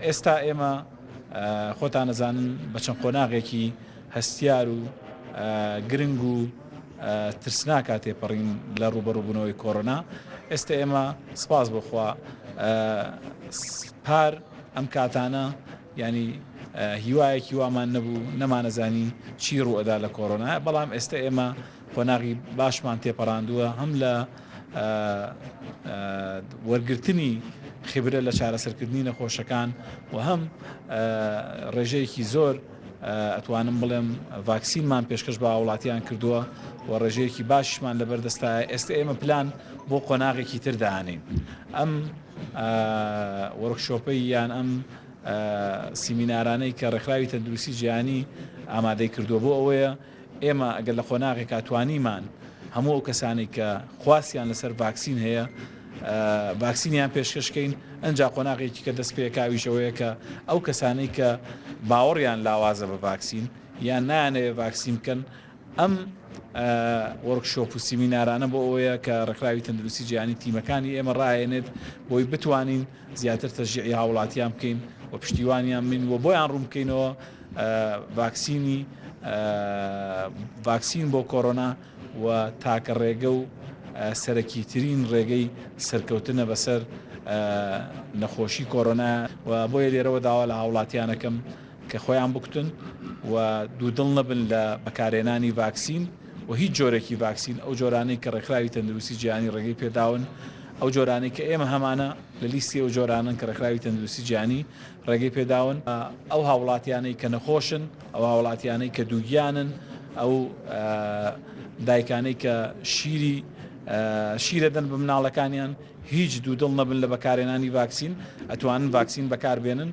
ئێستا ئێمە خۆتان ئەزانن بە چەند قۆناغێکی هەستیار و گرنگ و ترسناکا تێپەڕین لە ڕووبەڕووبوونەوەی کۆرۆنا. ئێستا ئێمە سپاس بۆ خوا پار ئەم کاتانە یانی هیوایەکی وامان نەبوو، نەمانەزانی چی ڕووئەدا لە کۆرۆنا، بەڵام ئێستا ئێمە قۆناغی باشمان تێپەڕاندووە هەم لە وەرگرتنی خبرە لە چارەسەرکردنی نەخۆشەکان و هەم ڕێژەیەکی زۆر ئەتوانم بڵێم ڤاکسینمان پێشکەش بە هاوڵاتیان کردووە و ڕێژەیەکی باشیشمان لەبەردەستایە، ئێستا ئێمە پلان بۆ قۆناغێکی تر دانین. ئەم وۆرکشۆپەی یان ئەم سیمینارانەی کە ڕێکخراوی تەندروستی جیهانی ئامادەی کردووە بۆ ئەوەیە ئێمە ئەگەر لە قۆناغێکا توانیمان هەموو ئەو کەسانەی کە خواستیان لەسەر ڤاکسین هەیە ڤاکسینیان پێشکەش کەین، ئەنجا قۆناغێکی کە دەست پێکا ئەویش ئەوەیە کە ئەو کەسانەی کە باوەڕیان لاوازە بە ڤاکسین یان نایانەوێت ڤاکسین بکەن ئەم وۆرکشۆپ و سیمینارانە بۆ ئەوەیە کە ڕێکخراوی تەندروستی جیهانی تیمەکانی ئێمە ڕاهێنێت بۆی بتوانین زیاتر تەشجیعی هاوڵاتیان بکەین و پشتیوانیان بین و بۆیان ڕوون بکەینەوە ڤاکسینی ڤاکسین بۆ کۆرۆنا و تاکە ڕێگە و سەرەکیترین ڕێگەی سەرکەوتنە بەسەر نەخۆشی کۆرۆنا و بۆیە لێرەوە داوا لە هاوڵاتیانەکەم کە خۆیان بکوتن و دوودڵ نەبن لە بەکارهێنانی ڤاکسین و هیچ جۆرێکی ڤاکسین، ئەو جۆرانەی کە ڕێکخراوی تەندروستی جیهانی ڕێگەی پێداون، ئەو جۆرانەی کە ئێمە هەمانە لە لیستی ئەو جۆرانەن کە ڕێکخراوی تەندروستی جیهانی ڕێگەی پێداون. ئەو هاوڵاتیانەی کە نەخۆشن، ئەو هاوڵاتیانەی کە دووگیانن، ئەو دایکانەی کە شیری شیرەدەن بە مناڵەکانیان، هیچ دوودڵ نەبن لە بەکارهێنانی ڤاکسین، ئەتوانن ڤاکسین بەکاربێنن.